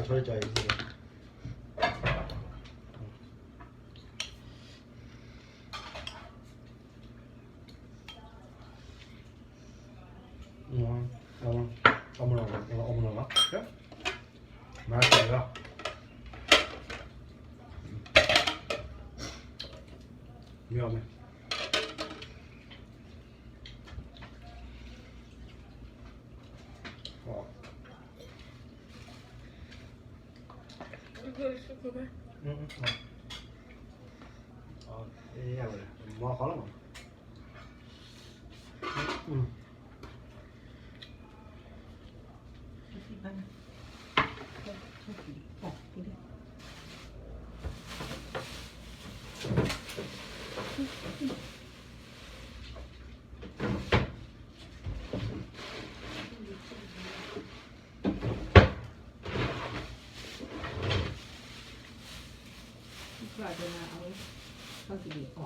ဆွဲကြၢးအံၤ အမနီၤ, အမနီၤ, မၤစၢၤလီၤ, မ့ၢ်အီၤမ့ၢ် မၤဃီလီၤ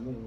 မး.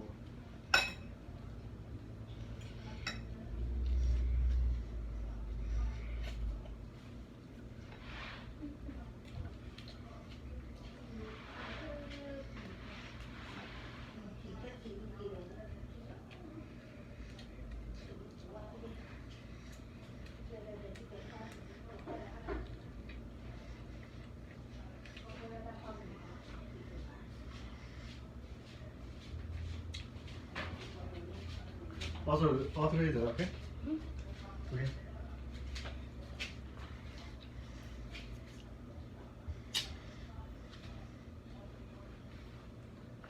All three, all three is okay? Okay.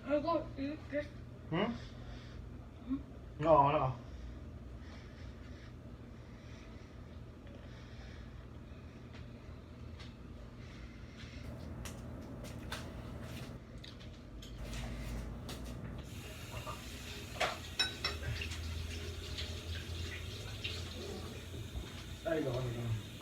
I got eat this. Hmm? No, no. There you go.